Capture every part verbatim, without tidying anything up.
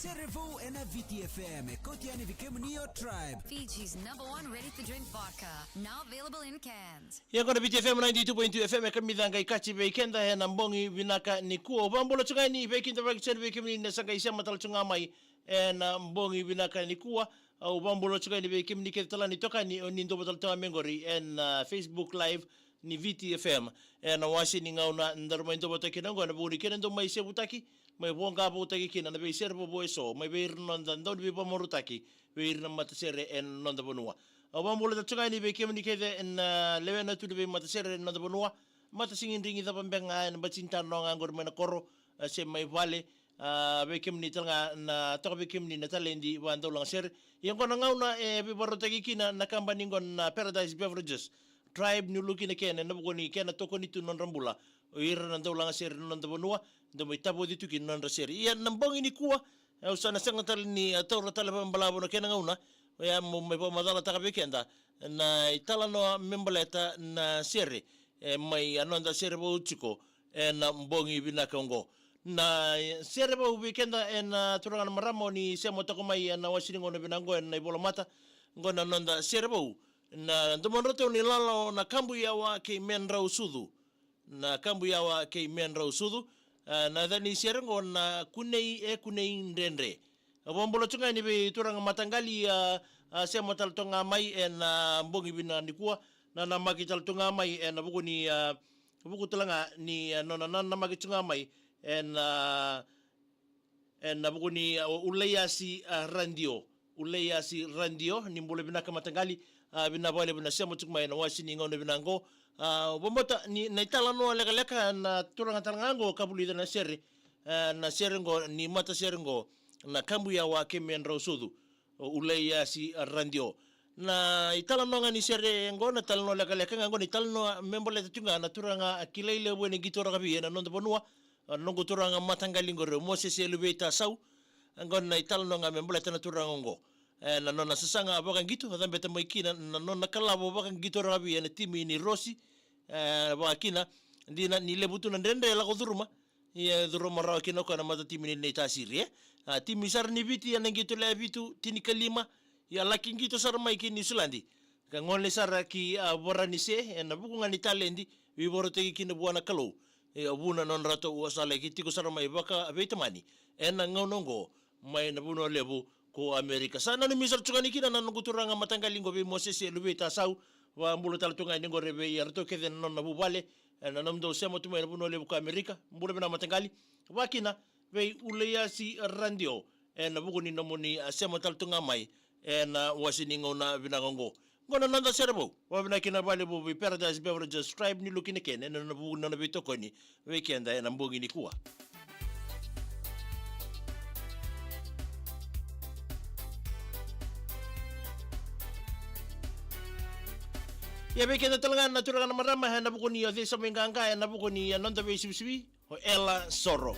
Sere vou ena Viti F M, e kauti yani vei kemuni o Tribe. Fiji's number one ready-to-drink vodka, now available in cans. Ia qo na Viti F M ninety-two point two F M, e kamica qai kaci vei keda ena bogi vinaka nikua. Au vakabula tu ga yani vei keda, vei kemuni na sa qai sema tale tu ga mai ena bogi vinaka nikua. Au vakabula tu ga yani vei kemuni kece tale ga na itokani o ni dau vata tale tu ga mai qori ena, ah, Facebook Live ni Viti F M. Ena wase ni gauna daru mai dau vata kina qo ena vuku ni kena dau mai sevutaki, mai voqa votaki kina na veisere vovou eso mai vei ira na noda dau ni veivakamaruataki vei ira na matasere ena noda vanua. Au vakabula tale tu ga yani vei kemuni kece na lewena tu ni veimatasere ena noda vanua, matasigidrigi cava beka ga ena bati ni tanoa ga qori mai na koro, ah, se mai vale, ah, vei kemuni tale ga na toka vei kemuni na taledi vakadaulagasere. Ia qo na gauna e veivakarautaki kina na kabani qo na Paradise Beverages, Tribe New Look ena kena, ena vuku ni kena tokoni tu na nodra bula o ira na daulagasere na noda vanua, dau mai tavoci tu kina na nodra sere. Ia na bogi nikua, au sa na sega tale ni, ah, taura tale vakabalavu na kena gauna. Oya meu mai vakamacalataka vei keda na italanoa me baleta na sere, e mai a noda sere vou tiko ena bogi vinaka oqo. Na sere vou vei keda ena turaga na marama o ni sema toka mai ena wase ni gauna vinaka oqo ena ivolamata. Qo na noda sere vou, na domodratou na ilalo na Kabuyawa kei Medrausucu. Na Kabuyawa kei Medrausucu. Ah, na yaca ni sere qo na Kunei e Kunei Dredre. Au vakabula tu ga yani vei turaga mataqali, ah, ah, sema tale tu ga mai ena bogi vinaka nikua, nanamaki tale tu ga mai ena vuku ni, ah, vuku tale ga ni, ah, nona nanamaki tu ga mai ena, ah, ena vuku ni, ah, o Uleiasi, ah, Radio. Uleiasi Radio, ni bula vinaka mataqali, ah, vinaka vakalevu na sema tiko mai ena wase ni gauna vinaka oqo. Ah, au vakabauta ni na italanoa lekaleka na turaga tale ga oqo ka vulica na sere, ah, na sere oqo, ni matasere oqo, na Kabuyawa kei Medrausucu, o Uleiasi Radio. Na italanoa ga ni sere oqo, na italanoa lekaleka ga oqo, na italanoa me baleta tu ga na turaga kilai levu ena qito rakavi ena noda vanua, ah, noqu turaga mataqali qori o Mosese Luvei Tasau. Oqo na italanoa ga me baleta na turaga oqo, eh, na nona sasaga vakaqito, cabeta mai kina na nona kalavo vakaqito rakavi ena timi ni Rosi, eh, vakakina, dina ni levu tu na dredre e lako curuma. Ia, curuma rawa kina o koya na matatimi ni Naitasiri, e. Ah, timi sara ni Viti ena qito lewe vitu, tinikalima, ia laki qito sara mai ki Niusiladi ka gole sara ki, ah, Varanise ena vuku ga ni taledi veivakarautaki kina vua na Kalou. Ia, vuna nodratou a sa laki tiko sara mai vakaveitamani ena gauna oqo mai na vanua levu ko Amerika. Sa nanumi sara tu ga yani kina na noqu turaga mataqali oqo vei Mosese Luvei Tasau. Vakabula tale tu ga yani oqori vei iratou kece na nona vuvale, eh, na nomudou sema tu mai na vanua levu ko Amerika. Bula vinaka mataqali. Vakakina vei Uleiasi Radio ena vuku ni nomuni, ah, sema tale tu ga mai ena wase ni gauna vinaka oqo. Oqo na noda sere vou. Vakavinavinaka vakalevu vei Paradise Beverages, Tribe New Look ena kena, ena vuku ni nona veitokoni vei keda ena bogi nikua. Ia, vei keda tale ga na turaga na marama, ena vuku ni o cei sa mai qaqa ena vuku ni, ah, noda veisivisivi, o Ela Soro.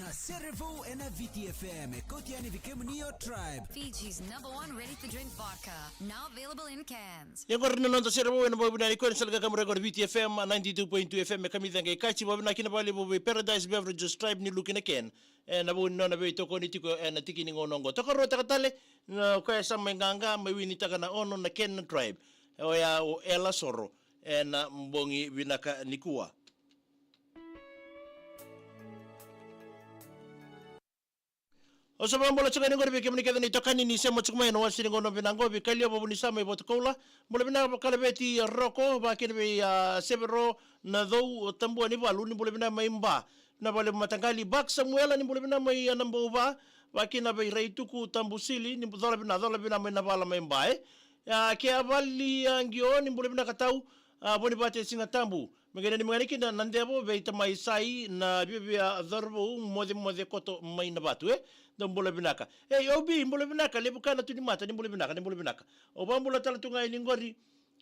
Na Serevou ena V T F M, e kauti yani vei kemuni o Tribe. Fiji's number one ready-to-drink vodka, now available in cans. Ia qori na noda Serevou ena bogi vinaka nikua, ni sa laki kamuria qori V T F M, ninety-two point two F M, e kamica qai kaci, vakavinavinaka vakalevu vei Paradise Beverages, Tribe ni luki na can. Ena vuku ni nona veitokoni tiko ena tiki ni gauna oqo. Tokaruataka tale, na koya sa mai qaqa, mai winitaka na ono na can na Tribe. Oya o Ela Soro, ena bogi vinaka nikua. Au sa vakabula tiko yani qori vei kemuni kece na itokani ni sema tiko mai ena wasi ni gauna vinaka qo, vei Kaliova Vunisama i Vatukoula. Bula vinaka vakalaveti Roko, vakakina vei, a, Severo na Cou, Tabua ni Valu, ni bula vinaka mai Ba. Vinaka vakalevu mataqali. Bak Samuela, ni bula vinaka mai, a, Nabouva, vakakina vei Raituku Tabusili, ni cola vinaka, cola vinaka mai Navala mai Ba, e. A, ke a vali, a, qio, ni bula vinaka tau, a, Vonivate Sigatabu. Me qai nanumi ga yani kina na Devo vei tamai Sai na viavia cauravou Mocemoce Koto mai Navatu, e. Dou bula vinaka. E, Obi, bula vinaka, levu ka na tu ni mata, ni bula vinaka, ni bula vinaka. Au vakabula tale tu ga yani qori,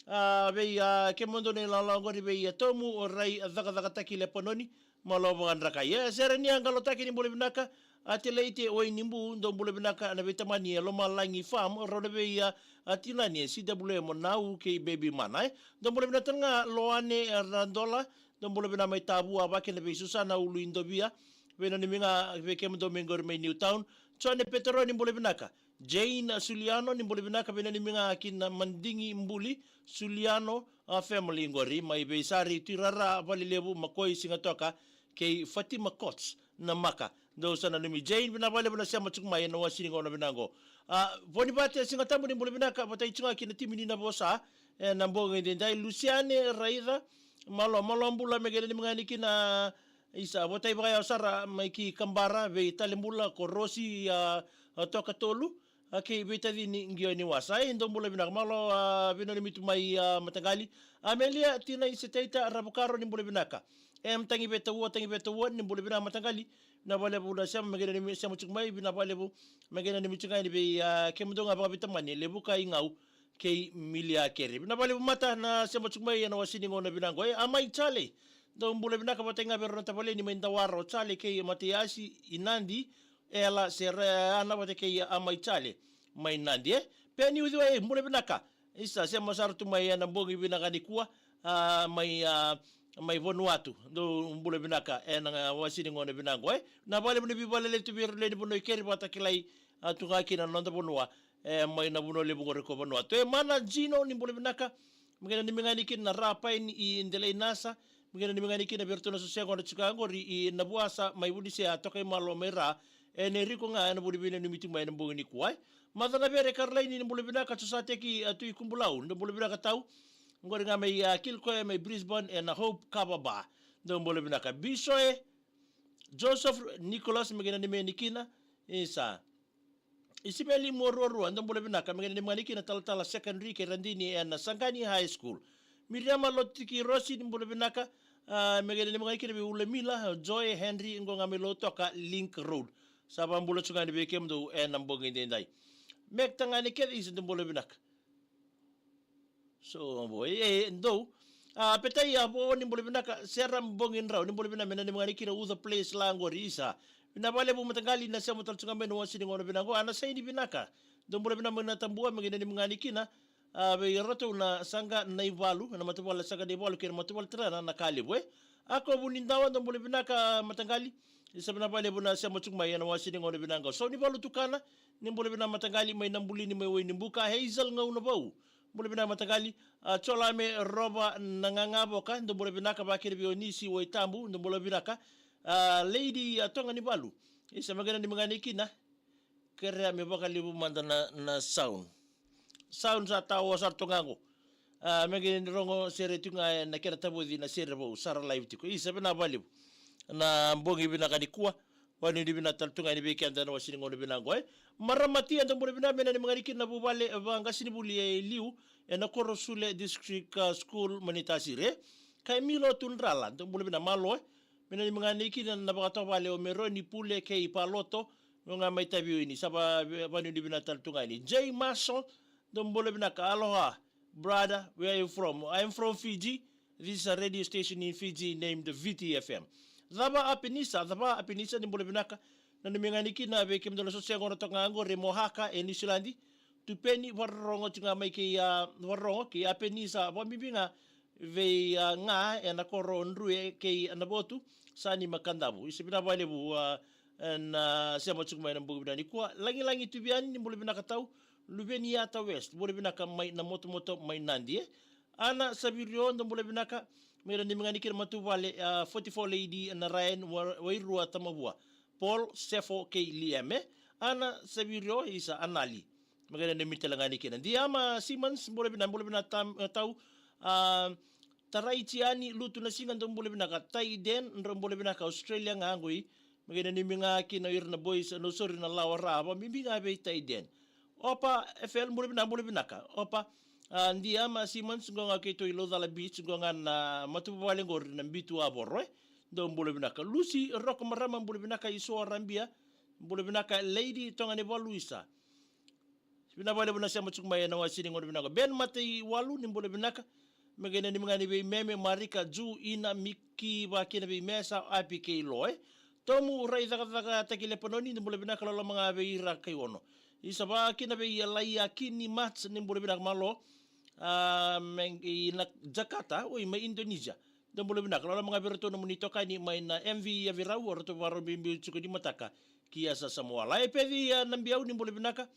a, vei, a, kemudou na ilawalawa qori vei, a, Tomu, o Rai, a, Cakacakataki Lepanoni, Malo vakadrakai. E, Serenia Qalotaki ni bula vinaka, a Telaite Wainibu, dou bula vinaka na veitamani e Lomalagi Farm, rau na vei a, a Tinani e C W M Nau kei Baby Mana, e. Dou bula vinaka tale ga Loane Radola, dou bula vinaka mai Tavua, vakakina vei Susana Uluidovia, veinanumi ga vei kemudou mai qori mai Newtown. Jone Petero ni bula vinaka. Jane Suliano, ni bula vinaka, veinanumi ga kina Madigi Buli, Suliano, a, family qori, mai vei Sari Tuirara, Valelevu, Makoi Sigatoka, kei Fatima Coats, Namaka. Dou sa nanumi Jane, vinaka vakalevu na sema tiko mai ena wasi ni gauna vinaka qo. A, Vonivate Sigatabu ni bula vinaka, vata tiko ga kina timi ni Navosa, ena bogi edaidai, Lusiane Raica, malo, malo bula, me qai nanumi ga yani kina Isa, votai vakayawa sara mai ki Kabara, vei Talebula, ko Rosi, a, a, Tokatolu, a, kei veitacini Qioni Wasa. E, dou bula vinaka, malo, a, veinanumi tu mai, a, mataqali. Amelia, Tina Isetaita, Ravukaro, ni bula vinaka. Em, Tagi Vetaua, Tagi Vetaua, ni bula vinaka mataqali. Vinaka vakalevu na sema, me qai nanumi, sema tiko mai, vinaka vakalevu. Me qai nanumi tiko ga yani vei, a, kemudou ga vakaveitamani, Levuka i Gau kei Milia Kere. Vinaka vakalevu mata na sema tiko mai ena wasi ni gauna vinaka qo. E, Amai Jale. Dou bula vinaka, vata ga vei rau na tavaleni mai Dawara, o Jale kei Mataiasi i Nadi, Ela Sereana vata kei Amai Jale mai Nadi, e. Peni Uciwa, e, bula vinaka. Isa, sema sara tu mai ena bogi vinaka nikua, a, mai, a, mai Vanuatu. Dou bula vinaka ena wasi ni gauna vinaka qo, e. Vinaka vakalevu na veivakaleleti vei ira na lewe ni vanua i keri vakatakilai, a, tu ga kina na noda vanua. E, mai na vanua levu qori ko Vanuatu. E, Mana Jino, ni bula vinaka. Me qai nanumi ga yani kina na Rapaini i Delainasa. Me qai nanumi ga yani kina vei iratou na soseqa qori tiko ga qori i Navuasa mai Vunisea, Tokaimalo mai Ra. E, Neriko ga ena vuli veinanumi tu mai ena bogi nikua, e. Macanavere Karolaini, ni bula vinaka. Josateki, a, Tui Kubulau, ni bula vinaka tau. Qori ga mai, a, Kilcoy mai Brisbane ena Hope Kava Bar. Dou bula vinaka. Bisoe Joseph Nicholas, me qai nanumi yani kina. Isa. Isimeli Muaruarua, dou bula vinaka, me qai nanumi ga yani kina Talatala Secondary kei Radini ena Saqani High School. Miriama Lotiki Rosi, ni bula vinaka, a, me qai nanumi ga yani kina vei Ulamila, Joy, Henry, qo ga mai Lautoka, Link Road. Sa vakabula tu ga yani vei kemudou ena bogi edaidai. Mek Tagane kece, isa, dou bula vinaka. So, boy, e, e, dou. A, Petai, a, vo, ni bula vinaka, Sera Bogi Drau, ni bula vinaka, me nanumi ga yani kina Uca Place la qori, isa. Vinaka vakalevu mataqali na sema tale tu ga mai ena wasi ni gauna vinaka qo, Ana Saini vinaka. Dou bula vinaka mai Natabua, me qai nanumi ga yani kina, a, vei iratou na Saqa Naivalu, na matavuvale Saqa Naivalu kei na matavuvale Tirana na Kalevu, e. Ako Vunidawa, dou bula vinaka mataqali. Isa, vinaka vakalevu na sema tu ga mai ena wasi ni gauna vinaka qo. Saunivalu Tukana, ni bula vinaka mataqali, mai Nabulini mai Wainibuka, Hazel Gaunavou. Bula vinaka mataqali, a, Jolame Rova Nagagavoka, dou bula vinaka, vakakina vei Onisi Waitabu, dou bula vinaka. A, Lady, a, Toganivalu. Isa, me qai nanumi ga yani kina. Kerea me vakalevu mada na, na sound. Sound sa tawa sara tu ga qo. A, me qai ni rogo sere tu ga ena kena tavoci na Serevou, sara live tiko. Isa, vinaka vakalevu. Na bogi vinaka nikua. Vakanuinui vinaka tale tu ga yani vei keda ena wasi ni gauna vinaka qo, e. Marama Tia, dou bula vinaka, me nanumi ga yani kina na vuvale vaqasenivuli e liu ena Korosule District, a, School, Manitasire. Kaimilo Tudrala, dou bula vinaka, malo, e. Me nanumi ga yani kina na vakatavuvale o Meroni, Pule kei Paloto, qo ga mai Taveuni, sa va, vakanuinui vinaka tale tu ga yani. J Marshall, dou bula vinaka, aloha. Brother, where are you from? I am from Fiji. This is a radio station in Fiji named V T F M. Cava Apenisa, Cava Apenisa, ni bula vinaka. Nanumi ga yani kina vei kemudou na soqosoqo toka ga qori e Mohaka e Niusiladi. Tupeni, vakarorogo tiko ga mai kei, a, vakarorogo kei Apenisa, vakabibi ga vei, a, ga ena koro o Drue kei Navotu, Sani ma Kadavu. Isa vinaka vakalevu, a, ena, a, sema tiko mai ena bogi vinaka nikua. Lagilagi Tuviani, ni bula vinaka tau. Luveni Yata West, bula vinaka mai Namotomoto mai Nadi, e. Ana Savirio, dou bula vinaka. Me nanumi ga yani kina matavuvale, a, forty-four Lady, na Ryan, Wa-, Wairua Tamavua. Paul, Sefo kei Lieme. Ana Savirio, isa Anali. Me qai nanumi tale ga yani kina. Diama Simmons, bula vinaka, bula vinaka tam-, tau. A, Tarai Tiani, Lutu na Siga, dou bula vinaka. Tai Den, drau bula vinaka, Australia ga qoi. Me qai nanumi ga kina o ira na boys, no, sorry, na Lawa Ra, vakabibi ga vei Tai Den. Opa F L, bula vinaka, bula vinaka. Opa, a, Diama Simmons, qo ga keitou i Laucala Beach, qo ga na matavuvale qori na Bitu Avoro, e. Dou bula vinaka. Lucy Roko Marama, bula vinaka, Iso Arabia. Bula vinaka, Lady Toga ni Valuisa. Vinaka vakalevu na sema tiko mai ena wase ni gauna vinaka. Ben Mataiwalu, ni bula vinaka. Me qai nanumi ga yani vei Meme, Marika, Ju, Ina, Miki, vakakina vei Mesa, Api kei Loe. Tomu Rai Cakacakataki Lepanoni, ni bula vinaka, loloma ga vei ira kai Ono. Isa vakakina vei Laia Kini Mats, ni bula vinaka, malo. A, me qai na Jakarta, oi, mai Indonesia. Dou bula vinaka, loloma ga vei iratou na nomuni itokani mai na M V Yavirau, o ratou vakarau biubiu tiko ni mataka ki Yasa Samoa. Lai Peci, a, Nabiau, ni bula vinaka.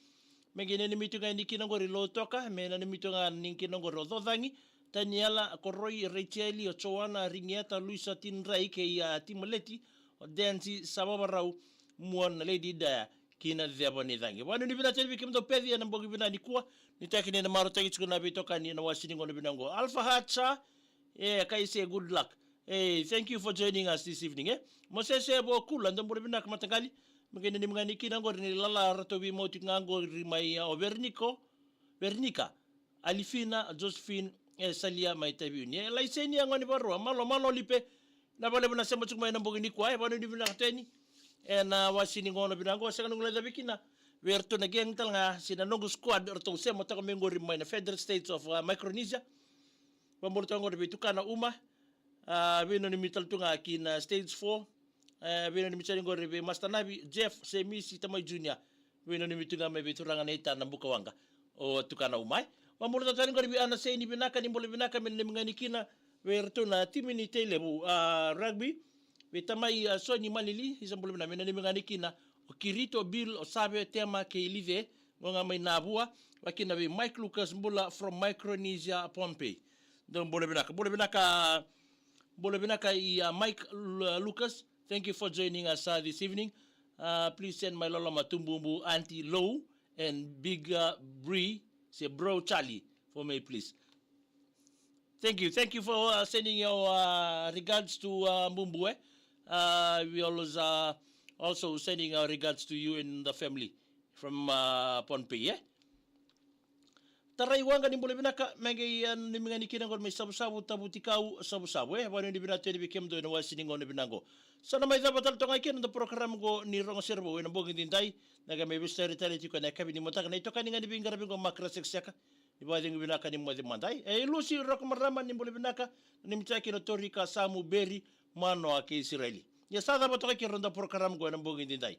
Me qai nanumi tu ga yani kina qori Lautoka, me nanumi tu ga yani kina qori o Cocagi, Taniela, Koroi, Retieli, o Joana, Rigieta, Luisa Tinrai kei, a, Timaleti, o Densi, sa vavarau, Muana, Lady Daya, kina Ceva ni Cagi. Vakanuinui vinaka tale vei kemudou Peci ena bogi vinaka nikua, ni taki ni na marautaki tiko na veitokani ena wase ni gauna vinaka qo. Alpha Hatsa, e, kai se good luck. Hey, thank you for joining us this evening, e. Mosese Vokula, dou bula vinaka mataqali. Me qai nanumi ga yani kina qori ni lala ratou veimauti ga qori mai, a, o Vereniko, Verenika, Alifina, Josephine, e, Salia mai Taveuni. E, Laiseni, a, gone vakarua, malo, malo Lipe. Vinaka vakalevu na sema tiko mai ena bogi nikua, e, vakanuinui vinaka teni. Ena wase ni gauna vinaka qo, sega ni guilecavi kina vei iratou na gang tale ga, se na noqu squad, ratou sema toka mai qori mai na Federated States of, a, Micronesia. Vakabula toka qori vei Tukana Uma, a, veinanumi tale tu ga ki na Stage four, e, veinanumi tale qori vei Master Navi, Jeff, Semisi, Tamai Junior, veinanumi tu ga mai vei turaga na itana Bukawaqa, o Tukana Uma. Vakabula toka tale qori vei Ana Seini vinaka, ni bula vinaka, me nanumi ga yani kina vei iratou na timi ni Tailevu, a, rugby, vei Tamai, a, Soni Malili, isa bula vinaka, me nanumi ga yani kina o Kirito, Bill, o Save, Tema kei Lice, qo ga mai Navua, vakakina vei Mike Lucas, bula from Micronesia, Pohnpei. Dou bula vinaka, bula vinaka, bula vinaka i, a, Mike Lu-, Lucas. Thank you for joining us, uh, this evening. Uh, please send my loloma to Bubu, Auntie Lou, and Big, uh, Bree, say Bro Charlie for me, please. Thank you. Thank you for, uh, sending your, uh, regards to, uh, Bubu, eh? Uh, we always, uh, also sending our regards to you and the family from, uh, Pohnpei, eh? Tarai Waqa, ni bula vinaka, me qai, uh, nanumi ga yani kina qori mai Savusavu, Tavutikau, Savusavu, eh? Vakanuinui vinaka tale vei kemudou ena wase ni gauna vinaka qo. Sa na mai cava tale toka ga kina na porokaramu qo ni Rogo Sere Vou ena bogi edaidai, na qai mai veisotari tale tiko ena yakavi ni mataka na itokani ga ni veiqaravi qo, Makra Sekiseka. Ni vakacegu vinaka, ni moce mada, e. E, Lusi Roko Marama, ni bula vinaka, ni mitaki na Torika, Samu, Beri, Manoa kei Isireli. Ia sa cava toka kina na porokaramu qo ena bogi edaidai.